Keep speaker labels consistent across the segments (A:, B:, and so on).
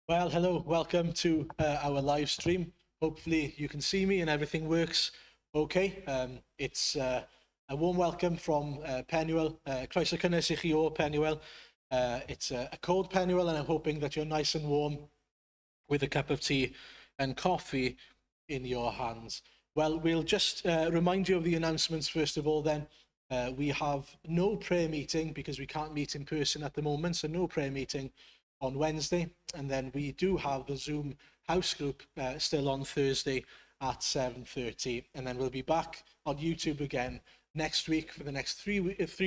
A: Well, hello, welcome to our live stream. Hopefully you can see me and everything works okay. It's a warm welcome from Penuel. Croeso cynnes i chi o Penuel. It's a cold Penuel and I'm hoping that you're nice and warm with a cup of tea and coffee in your hands. Well, we'll just remind you of the announcements first of all then. We have no prayer meeting because we can't meet in person at the moment, so no prayer meeting on Wednesday. And then we do have the Zoom house group still on Thursday at 7:30. And then we'll be back on YouTube again next week for the next 3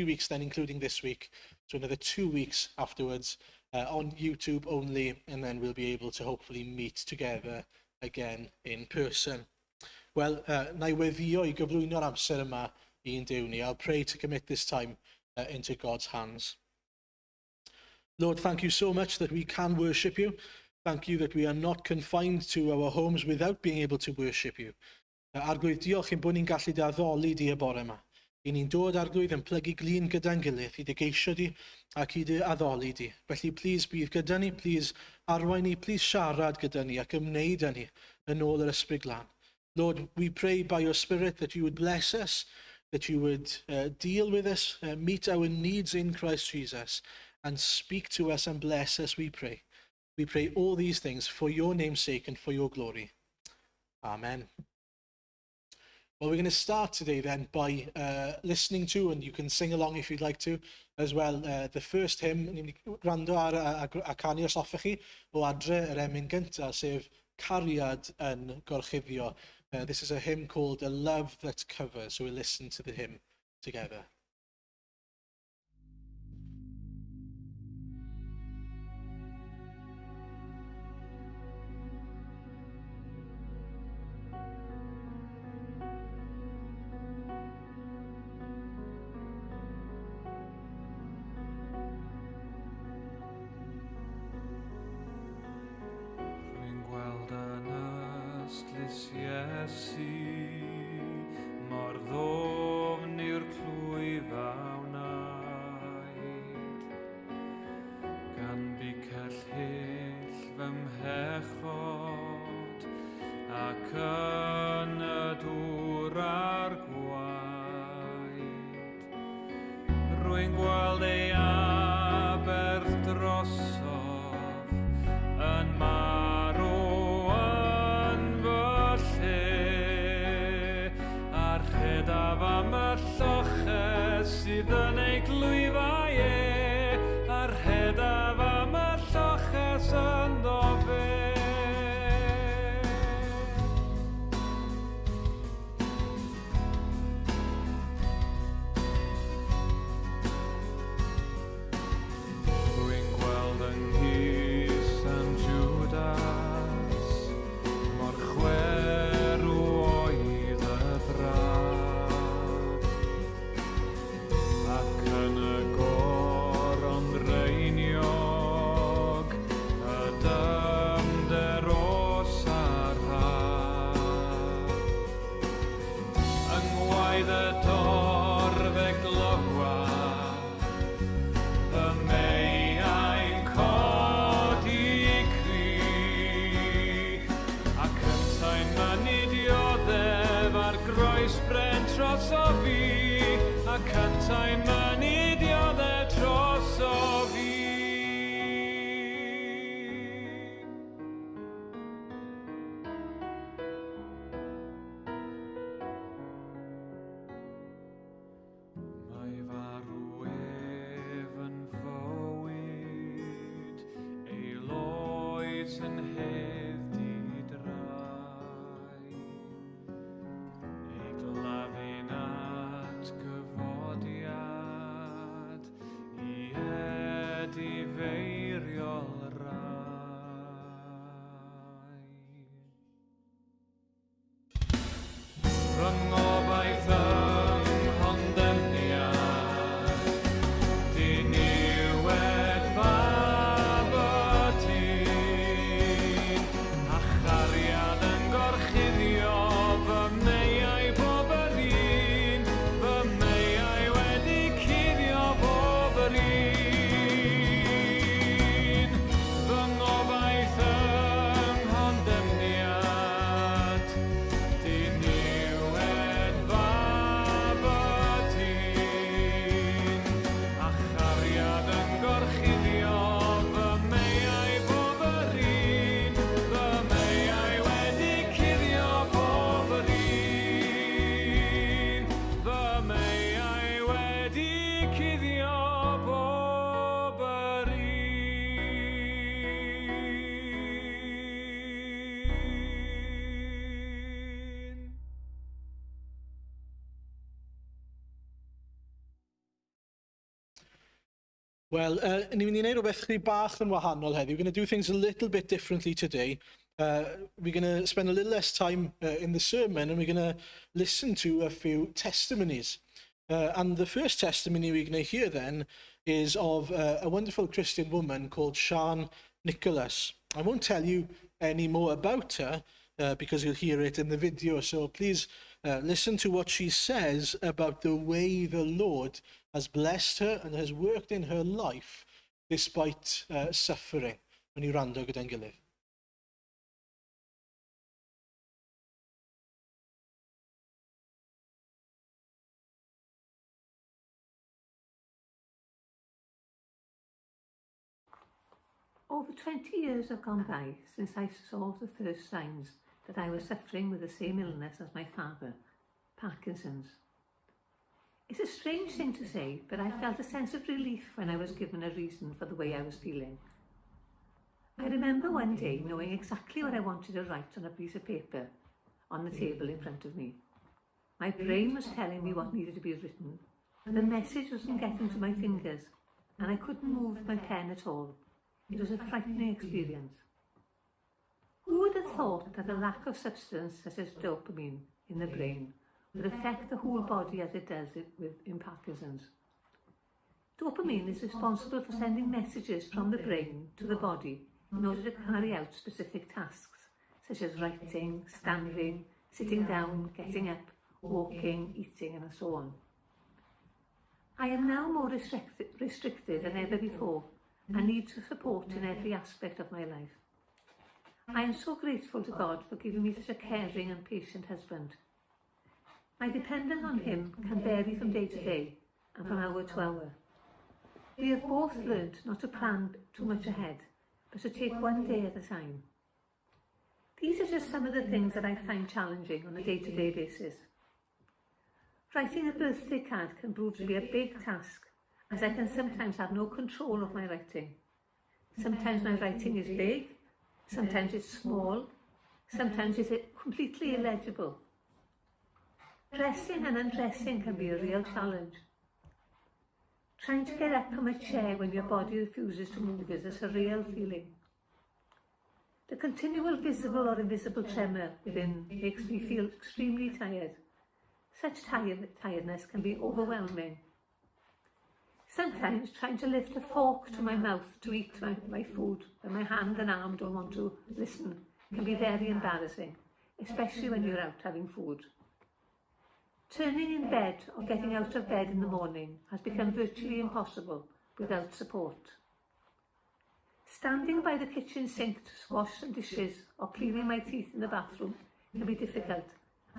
A: weeks then, including this week. So another 2 weeks afterwards on YouTube only, and then we'll be able to hopefully meet together again in person. Wel, na i weddio i gyflwyno'r amser yma i'n Duw ni. I'll pray to commit this time into God's hands. Lord, thank you so much that we can worship you. Thank you that we are not confined to our homes without being able to worship you. Arglwydd, diolch ein bod ni'n gallu dy addoli di y bore yma. I ni'n dod, Arglwydd, yn plygu glin gyda'n gilydd i dy geisio di ac i dy addoli di. Felly, plis bydd gyda ni, plis arwain ni, plis siarad gyda ni ac ymwneud â ni yn ôl yr Ysbryd Glân. Lord, we pray by your Spirit that you would bless us, that you would deal with us, meet our needs in Christ Jesus, and speak to us and bless us, we pray. We pray all these things for your name's sake and for your glory. Amen. Well, we're going to start today then by listening to, and you can sing along if you'd like to as well, the first hymn, ni'n mynd i gwrando ar a canu os hoffech chi, o adre yr emyn gyntaf, sef Cariad yn Gorchuddio. This is a hymn called A Love That Covers, so we'll listen to the hymn together.
B: Rwy'n gweld yn ystlys Iesu mor ddofn yw'r clwyf a wnaed gan bicell hyll fy mhechod ac yn y dŵr a'r gwaed. Rwy'n gweld ei aberth drosof yn marw yn fy lle a rhedaf am y lloches sydd yn ei glwyfau e a rhedaf am y lloches ynddo fe. Rwy'n gweld yng nghusan Judas mor chwerw oedd y brad ac yn y goron ddraeniog y dyfnder o sarhad. Yng ngwaedd y dorf fe glywaf y meiau'n codi cri ac yntau'n mynnu dioddef ar groes bren drosof fi ac yntau'n mynnu dioddef drosof fi. Mae farw ef yn fywyd, ei loes yn hedd di-drai. Ei gladdu'n atgyfodiad i edifeiriol rai. Rhyngobaith yng nghondemniad, diniwed fab y dyn, a chariad yn gorchuddio fy meiau bob yr un, fy meiau wedi cuddio bob yr un.
A: Wel, ni'n mynd i wneud rhywbeth chydig bach yn wahanol heddiw. We're going to do things a little bit differently today. We're going to spend a little less time in the sermon and we're going to listen to a few testimonies. And the first testimony we're going to hear then is of a wonderful Christian woman called Sian Nicholas. I won't tell you any more about her because you'll hear it in the video. So please listen to what she says about the way the Lord has blessed her and has worked in her life despite suffering. Wnawn ni wrando gyda'n gilydd.
C: Over 20 years have gone by since I saw the first signs that I was suffering with the same illness as my father, Parkinson's. It's a strange thing to say, but I felt a sense of relief when I was given a reason for the way I was feeling. I remember one day knowing exactly what I wanted to write on a piece of paper on the table in front of me. My brain was telling me what needed to be written, but the message wasn't getting to my fingers, and I couldn't move my pen at all. It was a frightening experience. Who would have thought that a lack of substance such as dopamine in the brain would affect the whole body as it does in Parkinson's? Dopamine is responsible for sending messages from the brain to the body in order to carry out specific tasks, such as writing, standing, sitting down, getting up, walking, eating, and so on. I am now more restricted than ever before and need to support in every aspect of my life. I am so grateful to God for giving me such a caring and patient husband. My dependence on him can vary from day to day and from hour to hour. We have both learnt not to plan too much ahead, but to take one day at a time. These are just some of the things that I find challenging on a day-to-day basis. Writing a birthday card can prove to be a big task, as I can sometimes have no control of my writing. Sometimes my writing is big, sometimes it's small, sometimes it's completely illegible. Dressing and undressing can be a real challenge. Trying to get up from a chair when your body refuses to move is a surreal feeling. The continual visible or invisible tremor within makes me feel extremely tired. Such tiredness can be overwhelming. Sometimes trying to lift a fork to my mouth to eat my food when my hand and arm don't want to listen can be very embarrassing, especially when you're out having food. Turning in bed or getting out of bed in the morning has become virtually impossible without support. Standing by the kitchen sink to wash some dishes or cleaning my teeth in the bathroom can be difficult,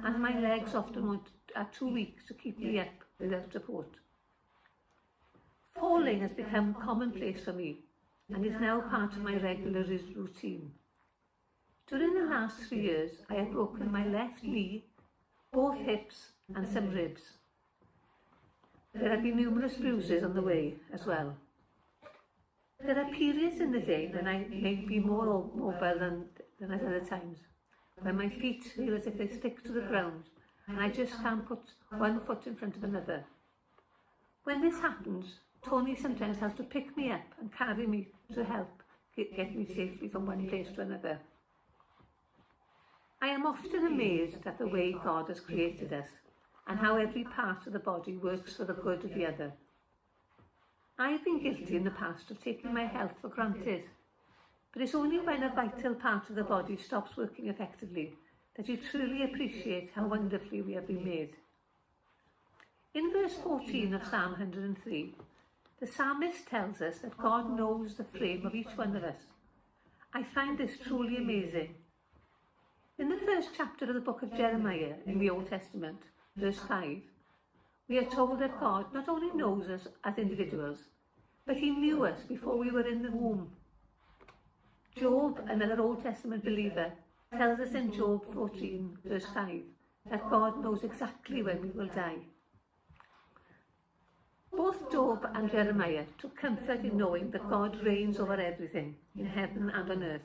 C: as my legs often are too weak to keep me up without support. Falling has become commonplace for me and is now part of my regular routine. During the last 3 years, I have broken my left knee, both hips and some ribs. There have been numerous bruises on the way as well. There are periods in the day when I may be more mobile than at other times, when my feet feel as if they stick to the ground and I just can't put one foot in front of another. When this happens, Tony sometimes has to pick me up and carry me to help get me safely from one place to another. I am often amazed at the way God has created us and how every part of the body works for the good of the other. I have been guilty in the past of taking my health for granted, but it's only when a vital part of the body stops working effectively that you truly appreciate how wonderfully we have been made. In verse 14 of Psalm 103, the psalmist tells us that God knows the frame of each one of us. I find this truly amazing. In the first chapter of the book of Jeremiah in the Old Testament, verse 5, we are told that God not only knows us as individuals, but he knew us before we were in the womb. Job, another Old Testament believer, tells us in Job 14, verse 5, that God knows exactly when we will die. Both Job and Jeremiah took comfort in knowing that God reigns over everything in heaven and on earth.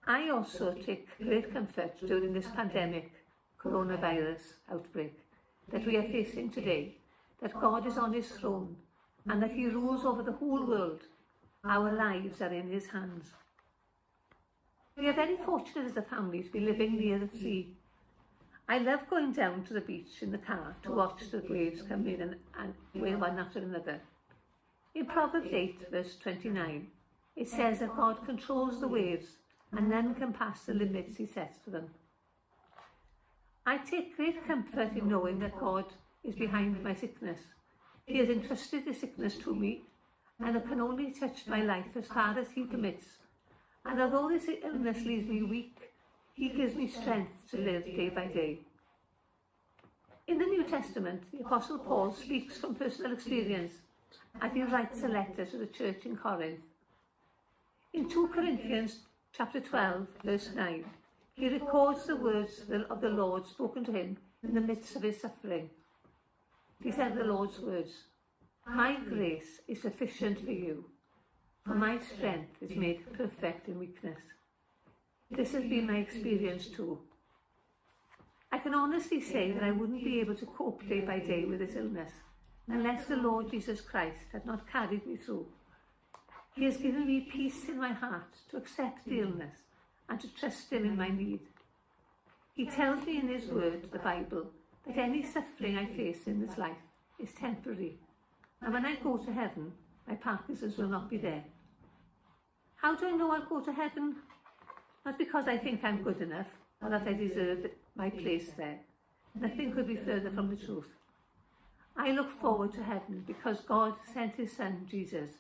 C: I also take great comfort during this pandemic coronavirus outbreak that we are facing today, that God is on his throne. and that he rules over the whole world. Our lives are in his hands. We are very fortunate as a family to be living near the sea. I love going down to the beach in the car to watch the waves come in and, and one after another. In Proverbs 8, verse 29, it says that God controls the waves and none can pass the limits he sets for them. I take great comfort in knowing that God is behind my sickness. He has entrusted the sickness to me and can only touch my life as far as he permits. And although this illness leaves me weak, he gives me strength to live day by day. In the New Testament, the Apostle Paul speaks from personal experience as he writes a letter to the church in Corinth. In 2 Corinthians chapter 12, verse 9, he records the words of the Lord spoken to him in the midst of his suffering. These are the Lord's words. My grace is sufficient for you, for my strength is made perfect in weakness. This has been my experience too. I can honestly say that I wouldn't be able to cope day by day with this illness unless the Lord Jesus Christ had not carried me through. He has given me peace in my heart to accept the illness and to trust him in my need. He tells me in his word, the Bible, that any suffering I face in this life is temporary, and when I go to heaven, my Parkinson's will not be there. How do I know I'll go to heaven? Not because I think I'm good enough or that I deserve my place there. Nothing could be further from the truth. I look forward to heaven because God sent his son, Jesus,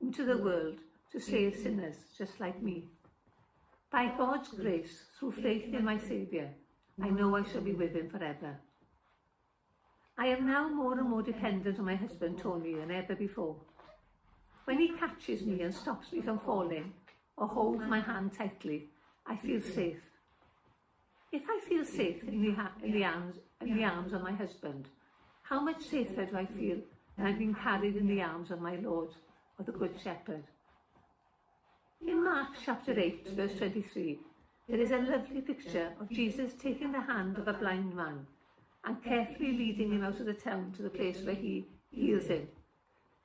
C: into the world to save sinners just like me. By God's grace, through faith in my Saviour, I know I shall be with him forever. I am now more and more dependent on my husband, Tony, than ever before. When he catches me and stops me from falling, or holds my hand tightly, I feel safe. If I feel safe in the, in the, arms, in the arms of my husband, how much safer do I feel when I'm being carried in the arms of my Lord, or the Good Shepherd? In Mark chapter 8, verse 23, there is a lovely picture of Jesus taking the hand of a blind man and carefully leading him out of the town to the place where he heals him.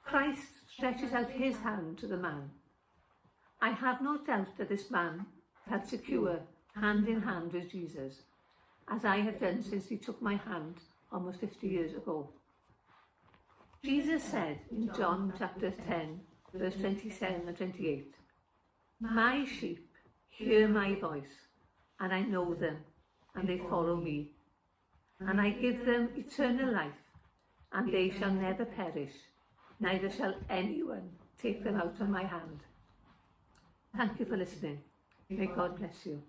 C: Christ stretches out his hand to the man. I have no doubt that this man felt secure, hand in hand with Jesus, as I have done since he took my hand almost 50 years ago. Jesus said in John chapter 10, verse 27 and 28, My sheep hear my voice, and I know them, and they follow me. And I give them eternal life, and they shall never perish, neither shall anyone take them out of my hand. Thank you for listening. May God bless you.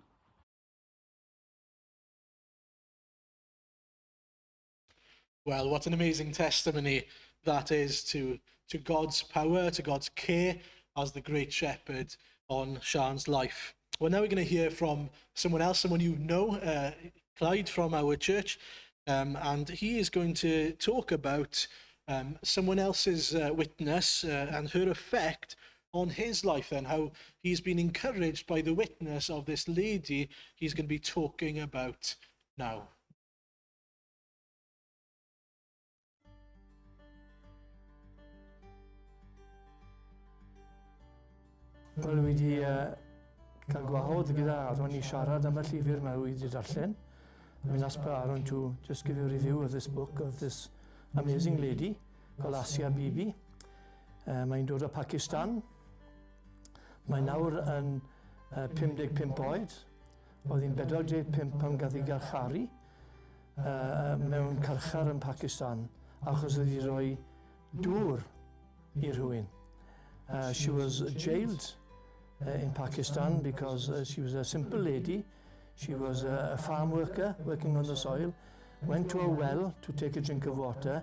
A: Well, what an amazing testimony that is to, to God's power, to God's care as the great shepherd on Sian's life. Well, now we're going to hear from someone else, someone you know, uh, Clyde from our church, um, and he is going to talk about um, someone else's uh, witness uh, and her effect on his life and how he's been encouraged by the witness of this lady he's going to be talking about now.
D: Wel, wedi uh, cael gwahodd gyda Aaron i siarad am y llyfr mae wedi darllen. I've been asked by Aaron to just give a review of this book of this amazing lady called Asia Bibi. Uh, mae'n dod o Pakistan. Mae nawr yn uh, 55 oed. Oedd hi'n 45 pan gath ei garcharu uh, mewn carchar yn Pakistan achos oedd hi rhoi dŵr i rhywun. Uh, she was jailed uh, in Pakistan because uh, she was a simple lady. She was a, a farm worker working on the soil, went to a well to take a drink of water,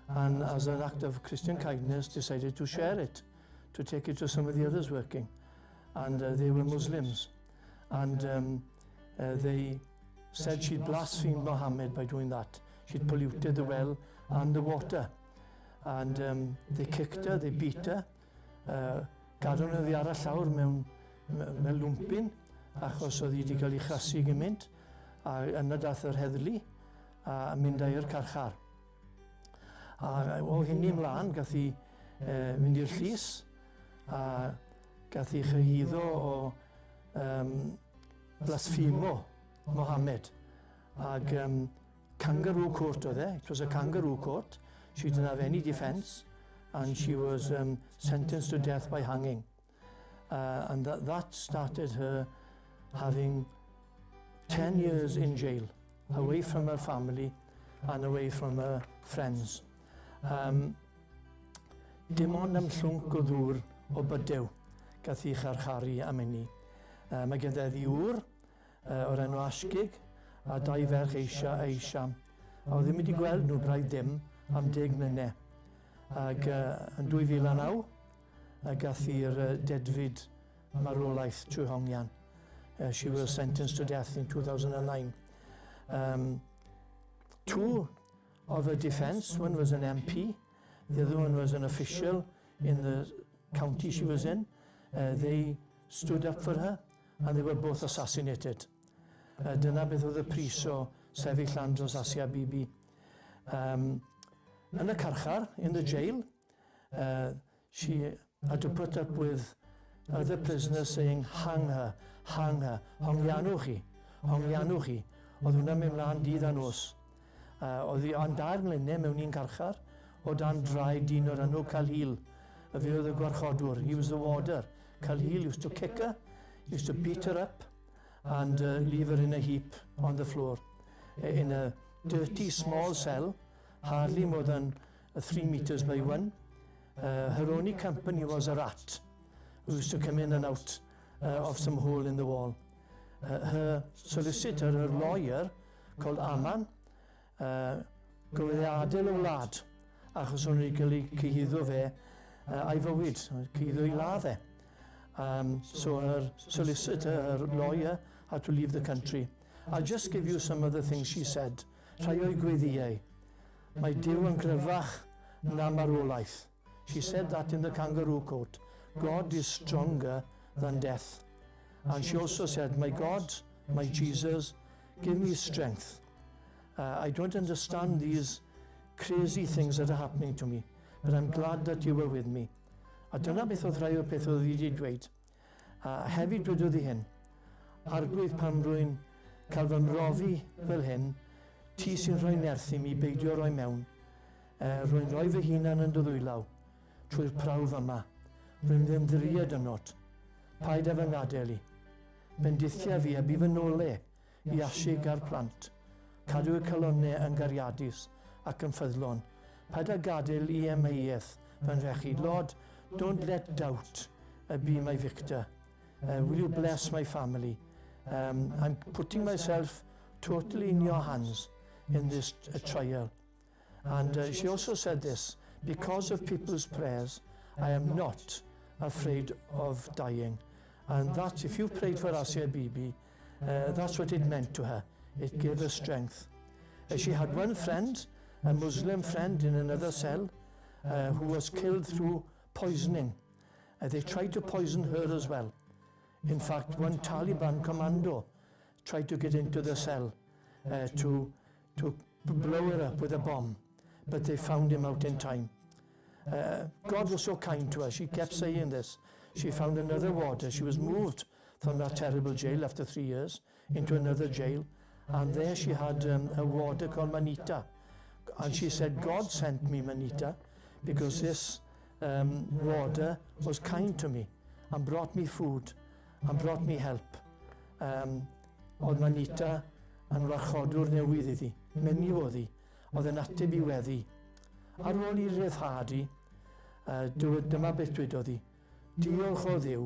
D: and as an act of Christian kindness decided to share it, to take it to some of the others working. And uh, they were Muslims. And um, uh, they said she'd blasphemed Mohammed by doing that. She'd polluted the well and the water. And um, they kicked her, they beat her. Uh, gadwn nhw ar y llawr mewn, mewn lwmpyn, achos oedd hi wedi cael ei chrasu gymaint. A yna dath yr heddlu a mynd â i'r carchar. A o hynny ymlaen, gath hi uh, mynd i'r llys a gath ei chyhuddo o um, blasphemo Mohammed. Ag um, kangaroo court oedd e. It was a kangaroo court. She didn't have any defence and she was um, sentenced to death by hanging. Uh, and that, that started her having 10 years in jail, away from her family and away from her friends. Um, dim ond am llwnc o ddŵr o bydew gath ei charcharu am hynny. Uh, mae gen ddi ŵr uh, o'r enw Ashgig a dau ferch Eisia a Eisiam. A oedd ddim wedi gweld nhw braidd dim am deg mlynedd. Ac uh, yn 2009, a gath hi'r uh, dedfryd marwolaeth trwy hongian. Uh, she was sentenced to death in 2009. Um, two of her defence, one was an MP, the other one was an official in the county she was in. Uh, they stood up for her and they were both assassinated. Uh, dyna beth oedd y pris o sefyll lan dros Asia Bibi. Um, yn y carchar, in the jail, she had to put up with other prisoners saying, hang her, hang her, hongianwch chi, hongianwch chi. Oedd hwnna'n mynd mlaen dydd a nos. Uh, oedd hi am dair mlynedd mewn un carchar o dan draed dyn o'r enw Khalil. Y fe oedd y gwarchodwr. He was the warder. Khalil used to kick her, used to beat her up and leave her in a heap on the floor. In a dirty small cell, hardly more than 3 metres by 1. Her only company was a rat who used to come in and out of some hole in the wall. Her solicitor, her lawyer, called Aman, gafodd ei adael y wlad achos o'n wedi cael ei cyhuddo fe a'i fywyd, cyhuddo i ladd e. Um, so her solicitor, her lawyer, had to leave the country. I'll just give you some of the things she said. Rhai o'i gweddiau. Mae Duw yn gryfach na marwolaeth. She said that in the kangaroo court. God is stronger than death. And she also said, "My God, my Jesus, give me strength. I don't understand these crazy things that are happening to me, but I'm glad that you were with me." A dyna beth oedd rhai o'r pethau oedd wedi dweud. A hefyd dwedodd hi hyn. Arglwydd pan rwy'n cael fy mhrofi fel hyn, ti sy'n rhoi nerth i mi beidio roi mewn. Uh, rwy'n rhoi fy hunan yn dy ddwylaw, trwy'r prawf yma. Rwy'n ymddiried ynot. Paid â fy ngadael i. Bendithia fi a bu fy nole i Ashig a'r plant. Cadw y calonnau yn gariadus ac yn ffyddlon. Paid â gadael i amheuaeth fy nhrechu. Lord, don't let doubt be my victor. Will you bless my family? I'm putting myself totally in your hands in this trial. And she also said this, "Because of people's prayers, I am not afraid of dying." And that, if you prayed for Asia Bibi, that's what it meant to her. It gave her strength. She had one friend, a Muslim friend in another cell, who was killed through poisoning. They tried to poison her as well. In fact, one Taliban commando tried to get into the cell to blow her up with a bomb, but they found him out in time. God was so kind to her. She kept saying this. She found another warder. She was moved from that terrible jail after 3 years into another jail. And there she had a warder called Manita. And she said, "God sent me Manita because this warder was kind to me and brought me food and brought me help." Um, oedd Manita yn warchodwr newydd iddi, menyw oedd hi, oedd yn ateb i weddi. Ar ôl i ryddhad hi, uh, dyma beth dwedodd hi. Diolch o Dduw,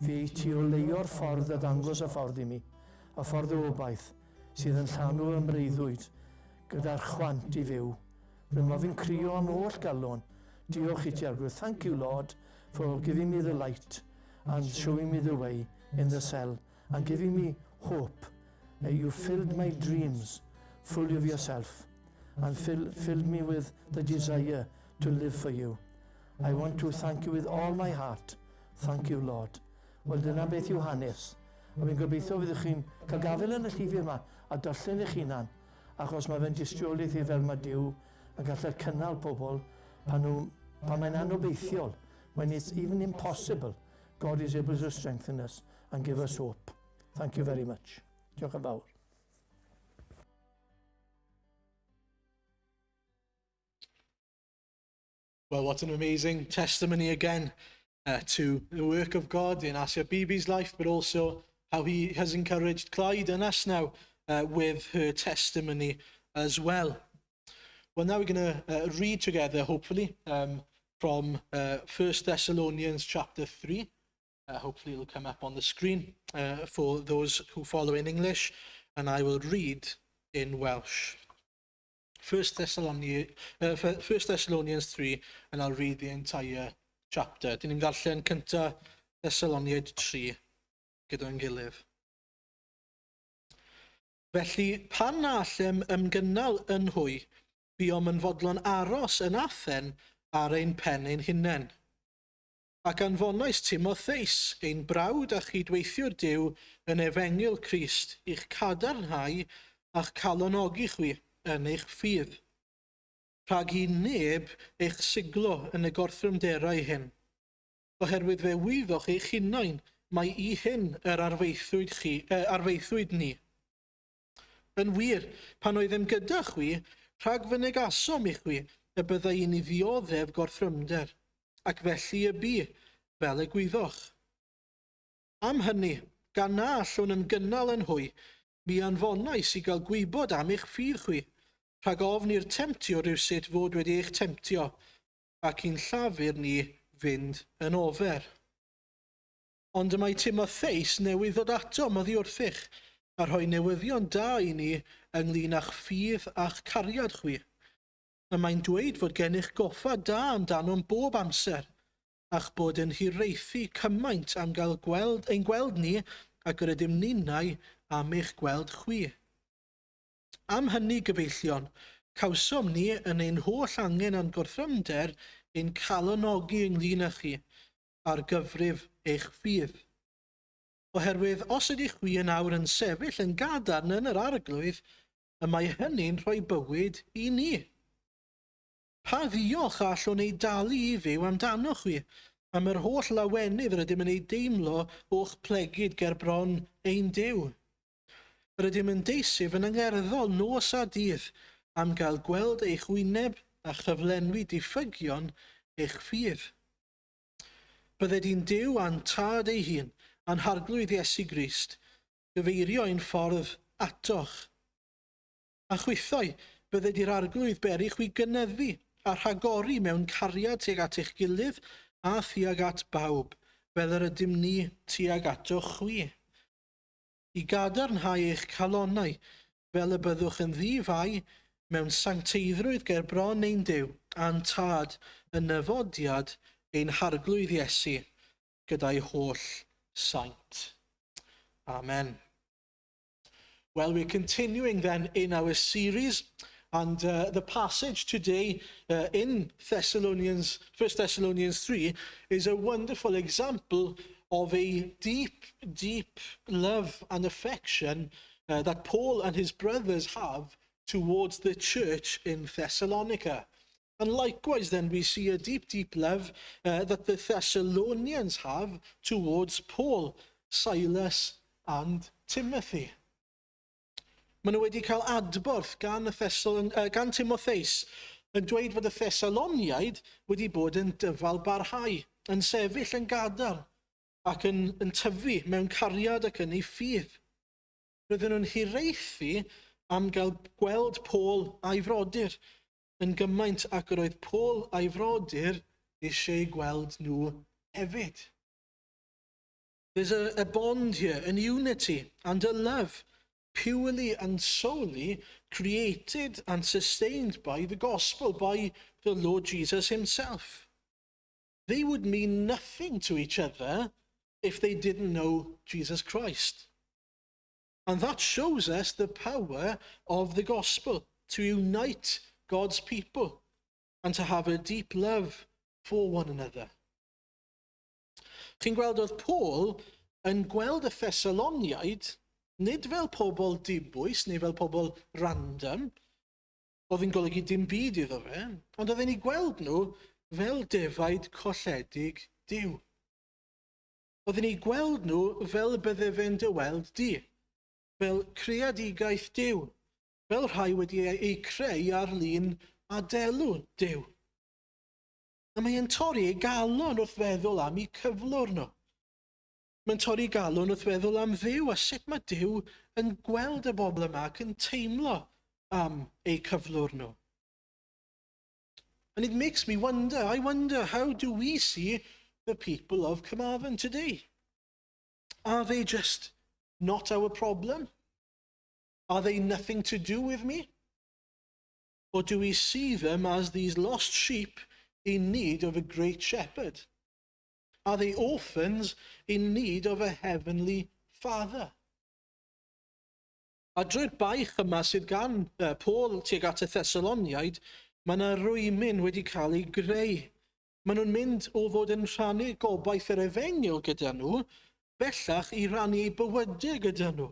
D: fe i ti oleuo'r ffordd a ddangos y ffordd i mi, y ffordd o obaith, sydd yn llanw fy mreuddwyd gyda'r chwant i fyw. Rwy'n ofyn crio am holl galon. Diolch i ti Arglwydd. Thank you, Lord, for giving me the light and showing me the way in the cell and giving me hope. You filled my dreams full of yourself and filled me with the desire to live for you. I want to thank you with all my heart. Thank you, Lord." Wel, dyna beth yw hanes. A fi'n gobeithio fyddwch chi'n cael gafael yn y llyfr yma a darllen eich hunan, achos mae fe'n dystiolaeth i fel mae Duw yn gallu cynnal pobl pan nhw Pan mae'n anobeithiol, when it's even impossible, God is able to strengthen us and give us hope. Thank you very much. Diolch yn fawr.
A: Well, what an amazing testimony again to the work of God in Asia Bibi's life, but also how he has encouraged Clyde and us now with her testimony as well. Well, now we're going to read together, hopefully, from 1 Thessalonians chapter 3. Hopefully it'll come up on the screen for those who follow in English, and I will read in Welsh. 1 Thessalonians 3, and I'll read the entire chapter. Dyn ni'n darllen cynta Thessaloniaid 3 gyda'n gilydd. Felly, pan na allem ymgynnal yn hwy, buom yn fodlon aros yn Athen ar ein pen ein hunain. Ac anfonais Timotheus, ein brawd a chydweithiwr Duw yn Efengyl Crist, i'ch cadarnhau a'ch calonogi chwi yn eich ffydd. Rhag i neb eich siglo yn y gorthrymderau hyn. Oherwydd fe wyddoch eich hunain mai i hyn yr arfaethwyd, chi, arfaethwyd ni. Yn wir, pan oeddem gyda chwi, rhag fy negasom i chwi y byddai i ni ddioddef gorthrymder, ac felly y bu, fel y gwyddoch. Am hynny, gan na allwn ymgynnal yn hwy, mi anfonais i gael gwybod am eich ffydd chwi, rhag ofn i'r temtio rywsut fod wedi eich temtio, ac i'n llafur ni fynd yn ofer. Ond y mae Timotheus newydd ddod atom oddi wrthych, a rhoi newyddion da i ni ynglyn â'ch ffydd a'ch cariad chwi. Y mae'n dweud fod gennych goffa da amdanom bob amser, a'ch bod yn hiraethu cymaint am gael gweld, ein gweld ni ac yr ydym ninnau am eich gweld chwi. Am hynny, gyfeillion, cawsom ni yn ein holl angen a'n gorthrymder ein calonogi ynglyn â chi, ar gyfrif eich ffydd. Oherwydd os ydych chwi yn awr yn sefyll yn gadarn yn yr Arglwydd, y mae hynny'n rhoi bywyd i ni. Pa ddiolch a allwn ei dalu i Dduw amdanoch chwi, am yr holl lawenydd rydym yn ei deimlo o'ch plegid ger bron ein Duw? Rydym yn deisyf yn angerddol nos a dydd am gael gweld eich wyneb a chyflenwi diffygion eich ffydd. Bydded i'n Duw a'n Tad ei hun, a'n Harglwydd Iesu Grist, gyfeirio ein ffordd atoch. A chwithau, bydded i'r Arglwydd beri chwi gynyddu a rhagori mewn cariad tuag at eich gilydd a thuag at bawb, fel yr ydym ni tuag atoch chwi. I gadarnhau eich calonnau, fel y byddwch yn ddi-fai mewn sancteiddrwydd ger bron ein Duw a'n Tad yn nyfodiad ein Harglwydd Iesu gyda'i holl saint. Amen. Well, we're continuing then in our series, and the passage today in Thessalonians, 1 Thessalonians 3, is a wonderful example of a deep, deep love and affection that Paul and his brothers have towards the church in Thessalonica. And likewise, then, we see a deep, deep love that the Thessalonians have towards Paul, Silas, and Timothy. Maen nhw wedi cael adborth gan, y Thessalon, gan Timotheus yn dweud fod y Thessaloniaid wedi bod yn dyfal barhau, yn sefyll yn gadarn ac yn tyfu mewn cariad ac yn ei ffydd. Roedden nhw'n hiraethu am gael gweld Paul a'i frodyr yn gymaint ac yr oedd Paul a'i frodyr eisiau gweld nhw hefyd. There's a bond here, an unity and a love, purely and solely created and sustained by the gospel, by the Lord Jesus himself. They would mean nothing to each other if they didn't know Jesus Christ. And that shows us the power of the gospel to unite God's people and to have a deep love for one another. Chi'n gweld oedd Paul yn gweld y Thessaloniaid nid fel pobl dibwys neu fel pobl random, oedd yn golygu dim byd iddo fe, ond oedd e'n eu gweld nhw fel defaid colledig Duw. Oedd yn eu gweld nhw fel bydde fe'n dy weld di, fel creadigaeth Duw, fel rhai wedi eu creu ar lun a delw Duw. A mae e'n torri ei galon wrth feddwl am eu cyflwr nhw. Mae'n torri galon wrth feddwl am Dduw a sut mae Duw yn gweld y bobl yma ac yn teimlo am eu cyflwr nhw. And it makes me wonder, I wonder, how do we see the people of Carmarthen today? Are they just not our problem? Are they nothing to do with me? Or do we see them as these lost sheep in need of a great shepherd? Are they orphans in need of a heavenly father? A drwy'r baich yma sydd gan Paul tuag at y Thessaloniaid, mae yna rwymyn wedi cael ei greu. Maen nhw'n mynd o fod yn rhannu gobaith yr efengyl gyda nhw, bellach i rannu eu bywydau gyda nhw,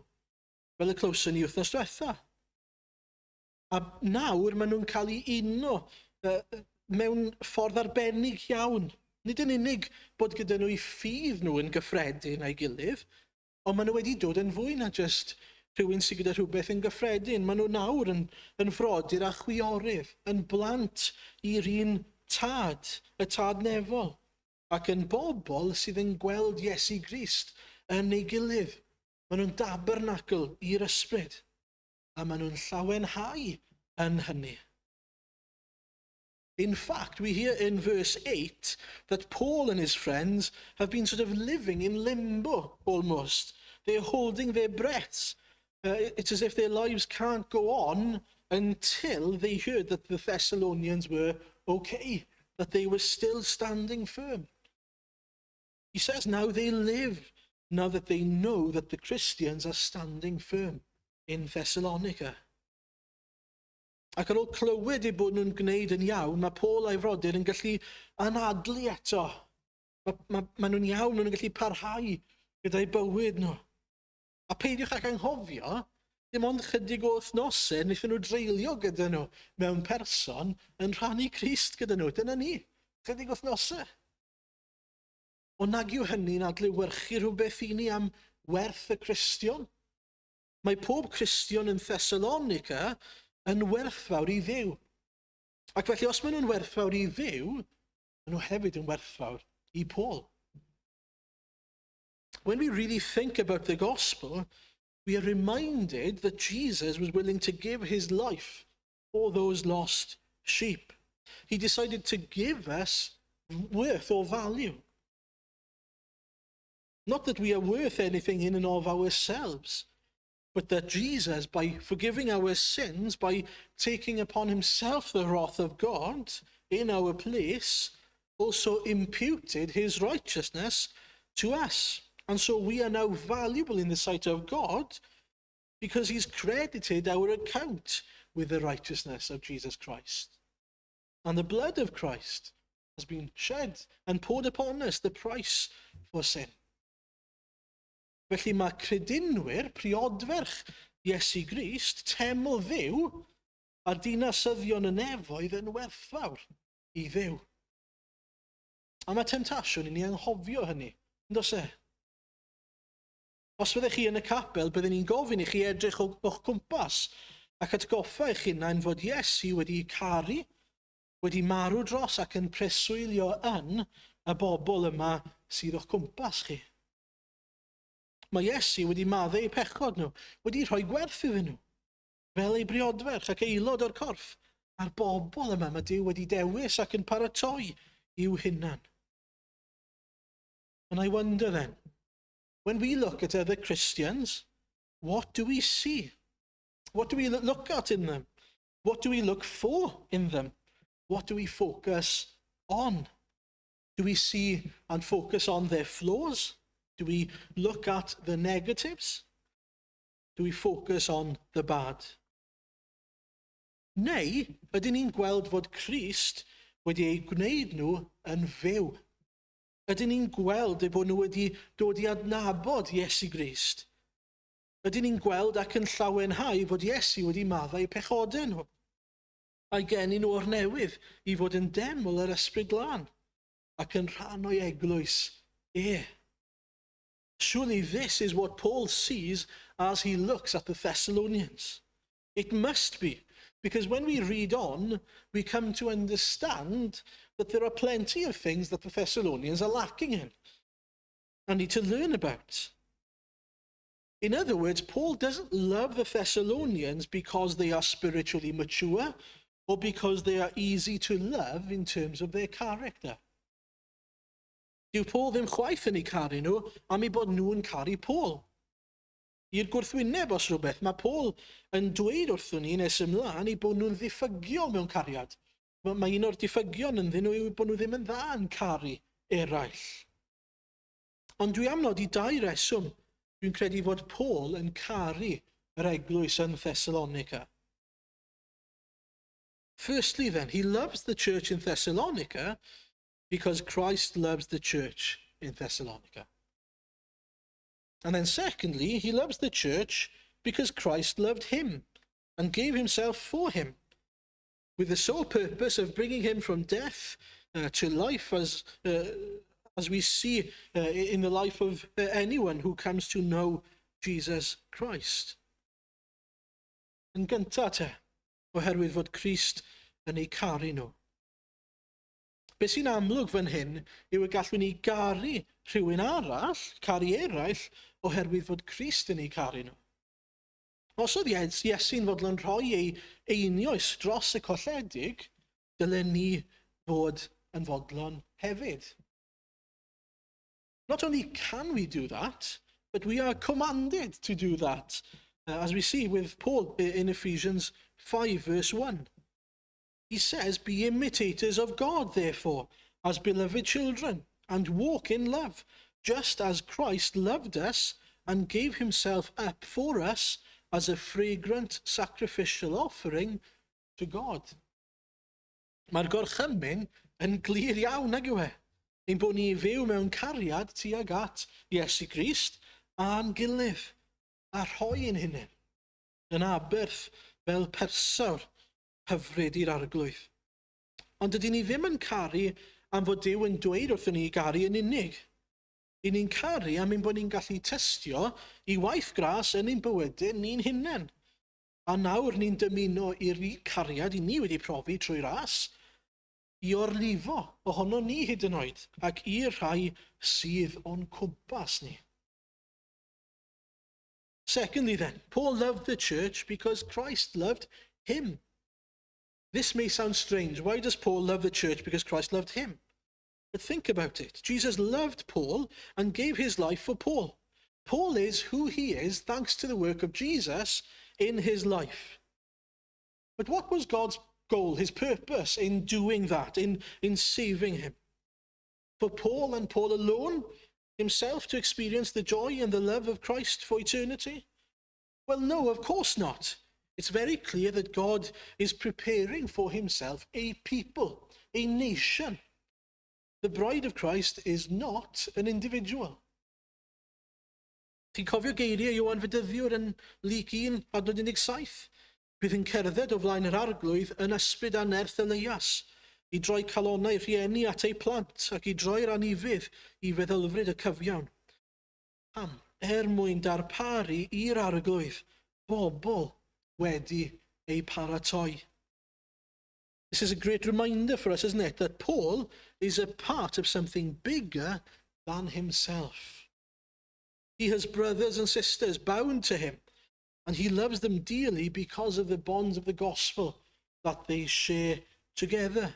A: fel y clywson ni wythnos diwetha. A nawr maen nhw'n cael eu uno mewn ffordd arbennig iawn. Nid yn unig bod gyda nhw eu ffydd nhw yn gyffredin a'i gilydd, ond maen nhw wedi dod yn fwy na jyst rhywun sydd gyda rhywbeth yn gyffredin. Maen nhw nawr yn frodyr a chwiorydd, yn blant i'r un tad, y tad nefol, ac yn bobl sydd yn gweld Iesu Grist yn ei gilydd. Maen nhw'n dabernacl i'r ysbryd, a maen nhw'n llawenhau yn hynny. In fact, we hear in verse 8 that Paul and his friends have been sort of living in limbo almost. They're holding their breaths. It's as if their lives can't go on until they heard that the Thessalonians were okay, that they were still standing firm. He says now they live, now that they know that the Christians are standing firm in Thessalonica. Ac ar ôl clywed eu bod nhw'n gwneud yn iawn, mae Paul a'i frodyr yn gallu anadlu eto. Mae nhw'n iawn, maen nhw'n gallu parhau gyda'i bywyd nhw. A peidiwch ag anghofio, dim ond chydig o wythnosau wnaethon nhw dreulio gyda nhw mewn person yn rhannu Crist gyda nhw. Dyna ni, chydig wythnosau. Ond nag yw hynny'n adlewyrchu rhywbeth i ni am werth y Cristion? Mae pob Cristion yn Thessalonica yn werthfawr i Dduw. Ac felly, os maen nhw'n werthfawr i Dduw, maen nhw hefyd yn werthfawr i Paul. When we really think about the gospel, we are reminded that Jesus was willing to give his life for those lost sheep. He decided to give us worth or value. Not that we are worth anything in and of ourselves, but that Jesus, by forgiving our sins, by taking upon himself the wrath of God in our place, also imputed his righteousness to us. And so we are now valuable in the sight of God because he's credited our account with the righteousness of Jesus Christ. And the blood of Christ has been shed and poured upon us, the price for sin. Felly mae credinwyr, priodferch Iesu Grist, teml Dduw, a dinasyddion y nefoedd yn werthfawr i Dduw. A mae temtasiwn i ni anghofio hynny, yn does e? Os fyddech chi yn y capel, byddwn ni'n gofyn i chi edrych o'ch cwmpas ac atgoffa eich hunain fod Iesu wedi caru, wedi marw dros ac yn preswylio yn y bobl yma sydd o'ch cwmpas chi. Mae Iesu wedi maddau eu pechod nhw, wedi rhoi gwerth iddyn nhw, fel ei briodferch ac aelod o'r corff, a'r bobl yma mae Duw wedi dewis ac yn paratoi i'w hunan. And I wonder then, when we look at other Christians, what do we see? What do we look at in them? What do we look for in them? What do we focus on? Do we see and focus on their flaws? Do we look at the negatives? Do we focus on the bad? Neu ydyn ni'n gweld fod Crist wedi eu gwneud nhw yn fyw? Ydyn ni'n gweld eu bod nhw wedi dod i adnabod Iesu Grist? Ydyn ni'n gweld ac yn llawenhau fod Iesu wedi maddau pechodau nhw? A'i geni nhw o'r newydd i fod yn deml yr Ysbryd Glân ac yn rhan o'i eglwys e. Surely this is what Paul sees as he looks at the Thessalonians. It must be, because when we read on, we come to understand that there are plenty of things that the Thessalonians are lacking in and need to learn about. In other words, Paul doesn't love the Thessalonians because they are spiritually mature or because they are easy to love in terms of their character. Dyw Paul ddim chwaith yn eu caru nhw am eu bod nhw'n caru Paul. I'r gwrthwyneb os rhywbeth, mae Paul yn dweud wrthon ni nes ymlaen eu bod nhw'n ddiffygiol mewn cariad. Mae un o'r diffygion ynddyn nhw yw bod nhw ddim yn dda yn caru eraill. Ond dwi am nodi dau reswm dwi'n credu fod Paul yn caru yr eglwys yn Thessalonica. Firstly then, he loves the church in Thessalonica because Christ loves the church in Thessalonica. And then secondly, he loves the church because Christ loved him and gave himself for him, with the sole purpose of bringing him from death to life, as we see in the life of anyone who comes to know Jesus Christ. Yn gyntaf te, oherwydd fod Crist yn eu caru nhw. Be sy'n amlwg fan hyn yw y gallwn ni garu rhywun arall, caru eraill, oherwydd fod Crist yn eu caru nhw. Os oedd Iesu'n fodlon rhoi ei einioes dros y colledig, dylen ni fod yn fodlon hefyd. Not only can we do that, but we are commanded to do that, as we see with Paul in Ephesians 5, verse 1. He says, "Be imitators of God, therefore, as beloved children, and walk in love, just as Christ loved us and gave himself up for us as a fragrant sacrificial offering to God." Mae'r gorchymyn yn glir iawn, nag yw e? Ein bod ni i fyw mewn cariad tuag at Iesu Grist a'n gilydd, a rhoi ein hunain yn aberth fel persawr hyfryd i'r Arglwydd. Ond dydyn ni ddim yn caru am fod Duw yn dweud wrthyn ni i garu yn unig. I ni'n caru am ein bod ni'n gallu tystio i waith gras yn ein bywydau ni'n hunain. A nawr ni'n dymuno i'r un cariad i ni wedi profi trwy ras, i orlifo ohono ni hyd yn oed, ac i'r rhai sydd o'n cwmpas ni. Secondly then, Paul loved the church because Christ loved him. This may sound strange. Why does Paul love the church because Christ loved him? But think about it. Jesus loved Paul and gave his life for Paul. Paul is who he is thanks to the work of Jesus in his life. But what was God's goal, his purpose in doing that, in saving him? For Paul and Paul alone himself to experience the joy and the love of Christ for eternity? Well, no, of course not. It's very clear that God is preparing for himself a people, a nation. The bride of Christ is not an individual. Ti'n cofio geiriau Ioan Fedyddiwr yn Luc 1, adnod 17? Bydd yn cerdded o flaen yr Arglwydd yn ysbryd a nerth Elias, i droi calonnau rhieni at eu plant ac i droi'r anufudd i feddylfryd y cyfiawn. Pam? Er mwyn darparu i'r Arglwydd bobl wedi eu paratoi. This is a great reminder for us, isn't it, that Paul is a part of something bigger than himself. He has brothers and sisters bound to him, and he loves them dearly because of the bonds of the gospel that they share together.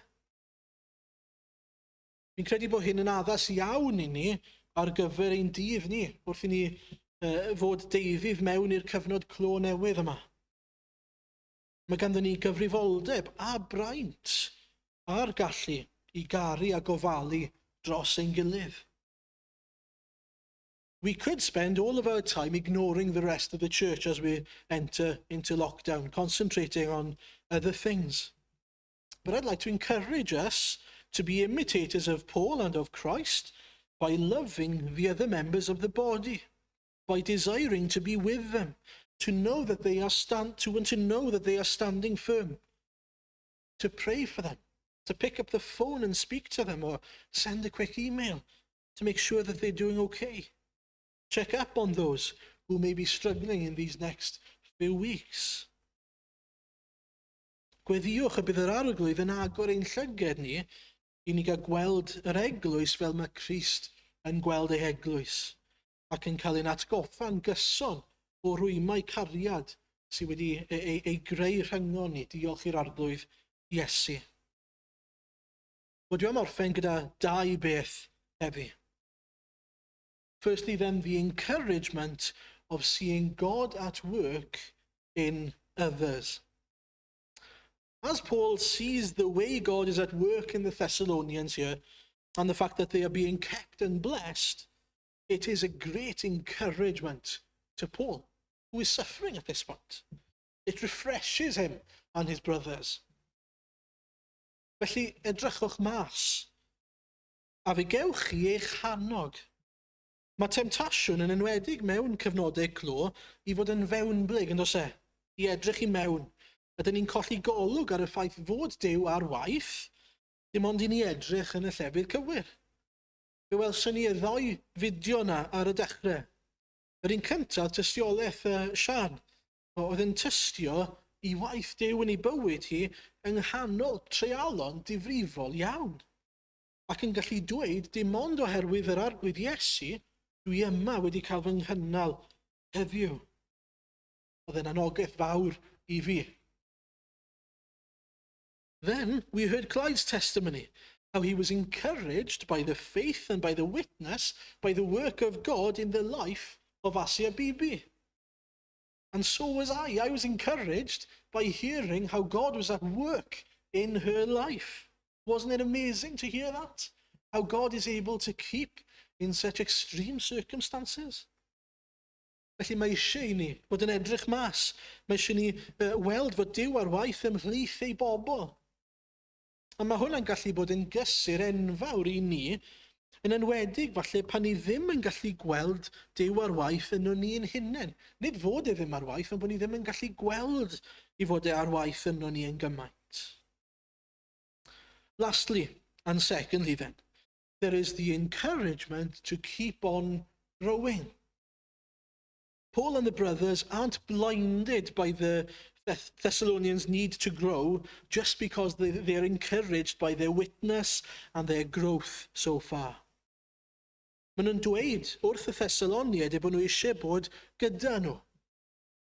A: Fi'n credu bod hyn yn addas iawn i ni ar gyfer ein dydd ni, wrth i ni fod deuddydd mewn i'r cyfnod clo newydd yma. Mae ganddon ni gyfrifoldeb a braint a'r gallu i garu a gofalu dros ein gilydd. We could spend all of our time ignoring the rest of the church as we enter into lockdown, concentrating on other things. But I'd like to encourage us to be imitators of Paul and of Christ by loving the other members of the body, by desiring to be with them, to know that they are stand to and to know that they are standing firm. To pray for them, to pick up the phone and speak to them or send a quick email to make sure that they're doing okay. Check up on those who may be struggling in these next few weeks. Gweddïwch y bydd yr Arglwydd yn agor ein llyged ni i ni gael gweld yr eglwys fel mae Crist yn gweld ei eglwys ac yn cael ein atgoffa'n gyson o rwymau cariad sydd wedi ei, ei, ei greu rhyngon ni, diolch i'r Arglwydd Iesu. Wel, dwi am orffen gyda dau beth heddi. Firstly, then, the encouragement of seeing God at work in others. As Paul sees the way God is at work in the Thessalonians here, and the fact that they are being kept and blessed, it is a great encouragement to Paul, who is suffering at this point. It refreshes him and his brothers. Felly, edrychwch mas, a fe gewch chi eich hannog. Mae temtasiwn yn enwedig mewn cyfnodau clo i fod yn fewnblyg, yn does e? I edrych i mewn. Ydyn ni'n colli golwg ar y ffaith fod Duw ar waith, dim ond i ni edrych yn y llefydd cywir. Fe welson ni y ddou fideo 'na ar y dechrau. Yr un cyntaf, tystiolaeth Sian, oedd yn tystio i waith Duw yn ei bywyd hi yng nghanol treialon difrifol iawn. Ac yn gallu dweud, dim ond oherwydd yr Arglwydd Iesu, dwi yma wedi cael fy nghynnal heddiw. Oedd e'n anogaeth fawr i fi. Then we heard Clyde's testimony, how he was encouraged by the faith and by the witness, by the work of God in the life of Asia Bibi. And so was I. I was encouraged by hearing how God was at work in her life. Wasn't it amazing to hear that? How God is able to keep in such extreme circumstances. Felly mae eisiau i ni fod yn edrych mas. Mae eisiau ni weld fod Duw ar waith ymhlith ei bobl. A mae hwnna'n gallu bod yn gysur enfawr i ni, yn enwedig falle pan ni ddim yn gallu gweld Duw ar waith yno ni'n hunain. Nid fod e ddim ar waith, ond bod ni ddim yn gallu gweld i fod e ar waith yno ni yn gymaint. Lastly, and secondly then, there is the encouragement to keep on growing. Paul and the brothers aren't blinded by the Thessalonians' need to grow just because they're encouraged by their witness and their growth so far. Maen nhw'n dweud wrth y Thessaloniaid eu bod nhw eisiau bod gyda nhw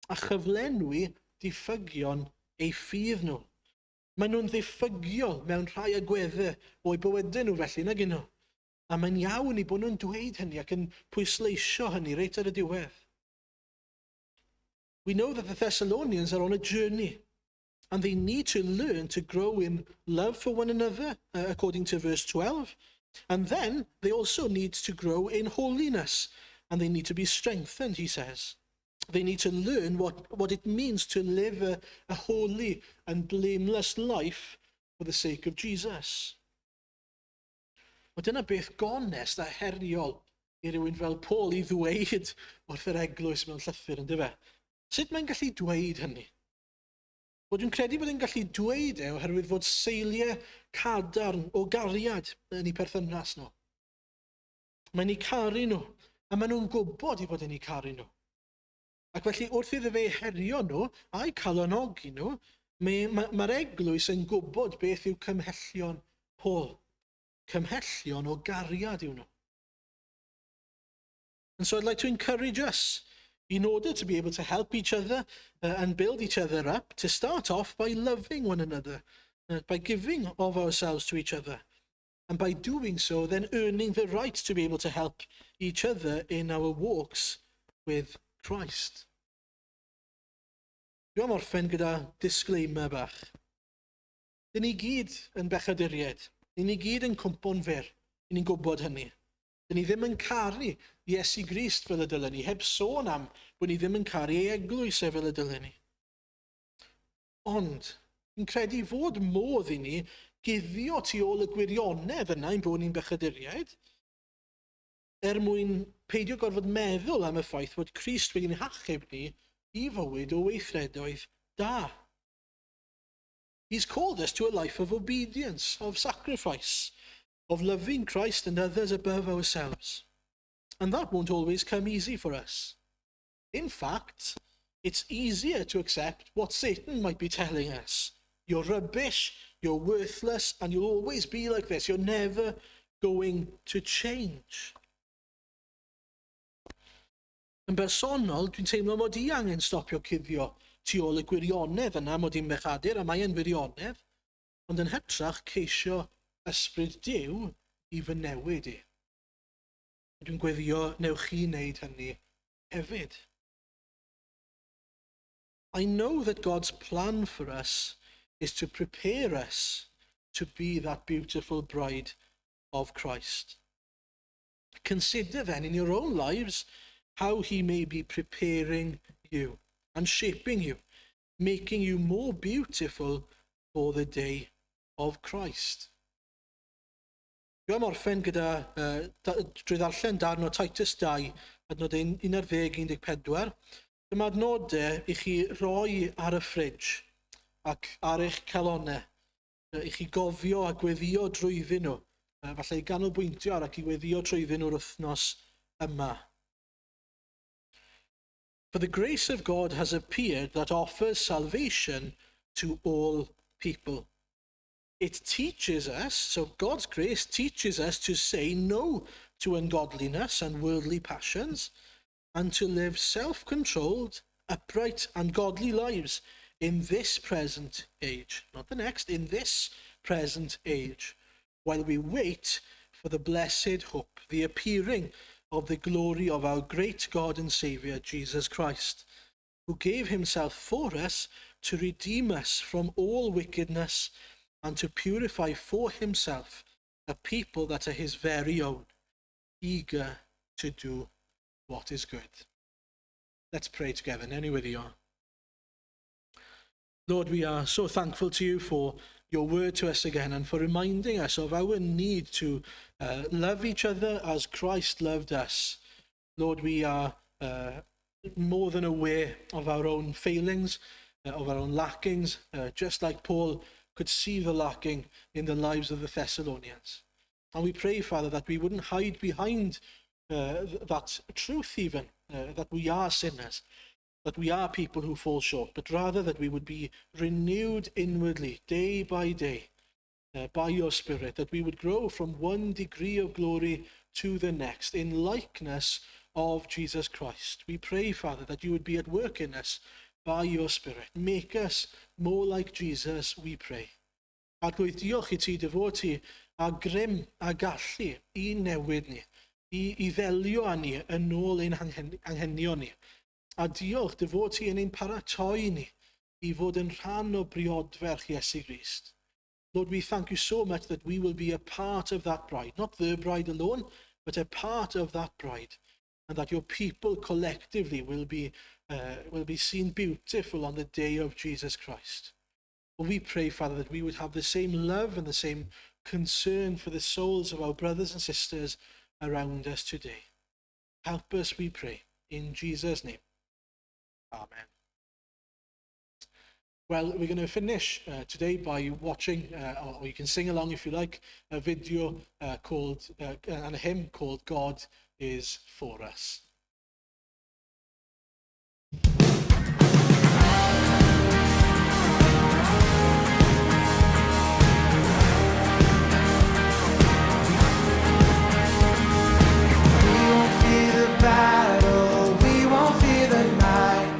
A: a chyflenwi diffygion eu ffydd nhw. Maen nhw'n ddiffygiol mewn rhai agweddau o'u bywydau nhw felly, nag nhw. A mae'n iawn i bod nhw'n dweud hynny ac yn pwysleisio hynny reit ar y diwedd. We know that the Thessalonians are on a journey and they need to learn to grow in love for one another, according to verse 12. And then they also need to grow in holiness and they need to be strengthened, he says. They need to learn what it means to live a holy and blameless life for the sake of Jesus. Wel, dyna beth gonest a heriol i rywun fel Paul i ddweud wrth yr eglwys mewn llythyr, yn dyfe? Sut mae'n gallu dweud hynny? Wel, dwi'n credu bod e'n gallu dweud e oherwydd fod seiliau cadarn o gariad yn eu perthynas nhw. Mae'n eu caru nhw, a maen nhw'n gwybod i fod yn eu caru nhw. Ac felly wrth iddo fe herio nhw a'i calonogi nhw, mae'r mae, mae eglwys yn gwybod beth yw cymhellion Paul. Cymhellion o gariad yw nhw. And so I'd like to encourage us, in order to be able to help each other and build each other up, to start off by loving one another, by giving of ourselves to each other. And by doing so, then earning the right to be able to help each other in our walks with Christ. Dwi am orffen gyda disclaimer bach. Dyn ni gyd yn bechaduriaid. Dyn ni gyd yn cwmpo'n fyr. Dyn ni'n gwybod hynny. Dyn ni ddim yn caru Iesu Grist fel y dylen ni, heb sôn am bod ni ddim yn caru ei eglwys e fel y dylen ni. Ond, fi'n credu fod modd i ni guddio tu ôl y gwirionedd yna ein bod ni'n bechaduriaid, er mwyn peidio gorfod meddwl am y ffaith bod Crist wedi'n hachub ni i fywyd o weithredoedd da. He's called us to a life of obedience, of sacrifice, of loving Christ and others above ourselves. And that won't always come easy for us. In fact, it's easier to accept what Satan might be telling us. You're rubbish, you're worthless, and you'll always be like this. You're never going to change. Yn bersonol, dwi'n teimlo mod i angen stopio cuddio tu ôl y gwirionedd yna mod i'n bechadur, a mae e'n wirionedd, ond yn hytrach ceisio ysbryd Duw i fy newid i. A dwi'n gweddio newch chi wneud hynny hefyd. I know that God's plan for us is to prepare us to be that beautiful bride of Christ. Consider then in your own lives how he may be preparing you and shaping you, making you more beautiful for the day of Christ. Dwi am orffen gyda, drwy ddarllen darn o Titus 2, adnod 11-14. Dyma adnodau i chi roi ar y ffridge ac ar eich calonau, i chi gofio a gweddio drwyddyn nhw, falle i ganolbwyntio ar ac i weddio trwyddyn nhw'r wythnos yma. For the grace of God has appeared that offers salvation to all people. It teaches us, so God's grace teaches us to say no to ungodliness and worldly passions and to live self-controlled, upright and godly lives in this present age, not the next, in this present age, while we wait for the blessed hope, the appearing of the glory of our great God and Saviour, Jesus Christ, who gave himself for us to redeem us from all wickedness and to purify for himself a people that are his very own, eager to do what is good. Let's pray together. Newn ni weddïo. Lord, we are so thankful to you for your word to us again and for reminding us of our need to love each other as Christ loved us. Lord, we are more than aware of our own failings, of our own lackings, just like Paul could see the lacking in the lives of the Thessalonians. And we pray, Father, that we wouldn't hide behind that truth even, that we are sinners, that we are people who fall short, but rather that we would be renewed inwardly, day by day, by your Spirit, that we would grow from one degree of glory to the next in likeness of Jesus Christ. We pray, Father, that you would be at work in us by your Spirit. Make us more like Jesus, we pray. Arglwydd, diolch i ti dy fod ti â grym a gallu i newid ni, i ddelio â ni yn ôl ein anghenion ni. A diolch dy fod ti yn ein paratoi ni i fod yn rhan o briodferch Iesu Grist. Lord, we thank you so much that we will be a part of that bride, not the bride alone, but a part of that bride, and that your people collectively will be seen beautiful on the day of Jesus Christ. Well, we pray, Father, that we would have the same love and the same concern for the souls of our brothers and sisters around us today. Help us, we pray, in Jesus' name. Amen. Well, we're going to finish today by watching, or you can sing along if you like, a video called, and a hymn called "God Is For Us."
E: We won't fear the battle, we won't fear the night.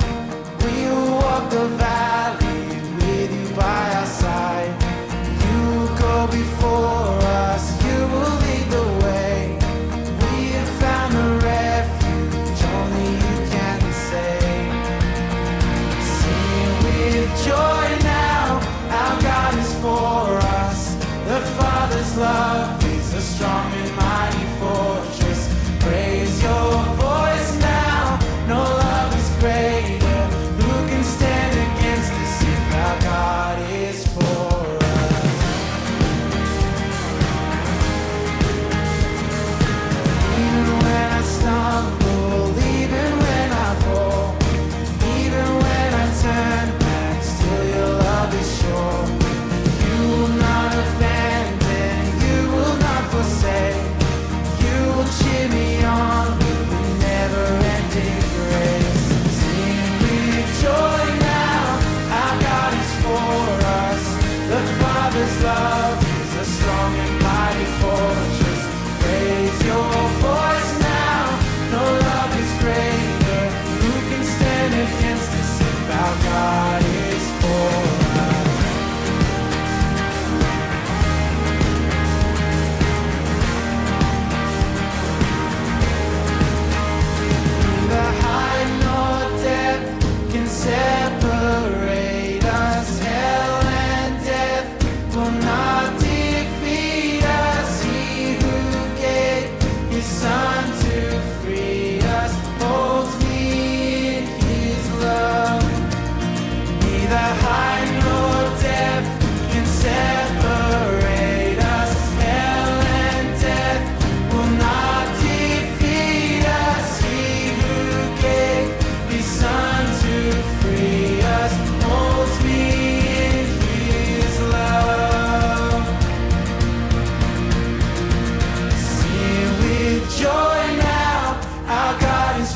E: We will walk the valley with you by our side. You will go before us, you will lead the way. We have found a refuge.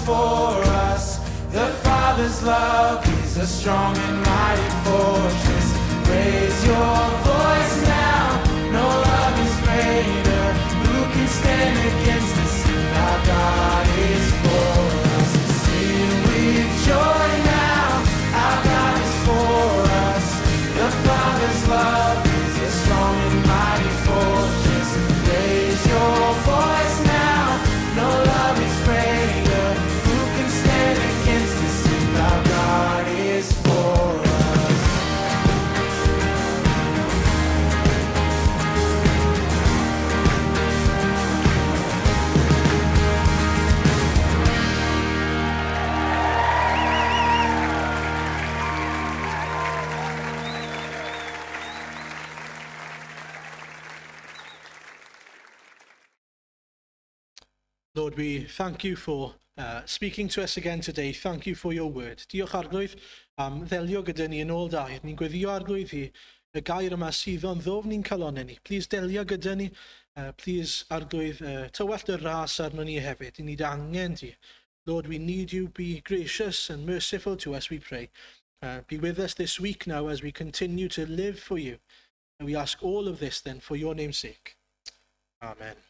E: for us. The Father's love is a strong and mighty fortress. Raise your voice now. No love is greater. Who can stand against us if our God is for us? Sing with joy now. Our God is for us. The Father's love is a strong and mighty fortress. Raise your voice now. No love is greater. Who can stand against us if our God is for us?
A: Lord, we thank you for speaking to us again today. Thank you for your word. Diolch, Arglwydd, am ddelio gyda ni yn ôl dair. Ni'n gweddio, Arglwydd, i y gair yma suddo'n ddwfn i'n calonnau ni. Please delio gyda ni. Please, Arglwydd, tywallt y ras arno ni hefyd. I ni angen ti. Lord, we need you. Be gracious and merciful to us, we pray. Be with us this week now as we continue to live for you. And we ask all of this then for your name's sake. Amen.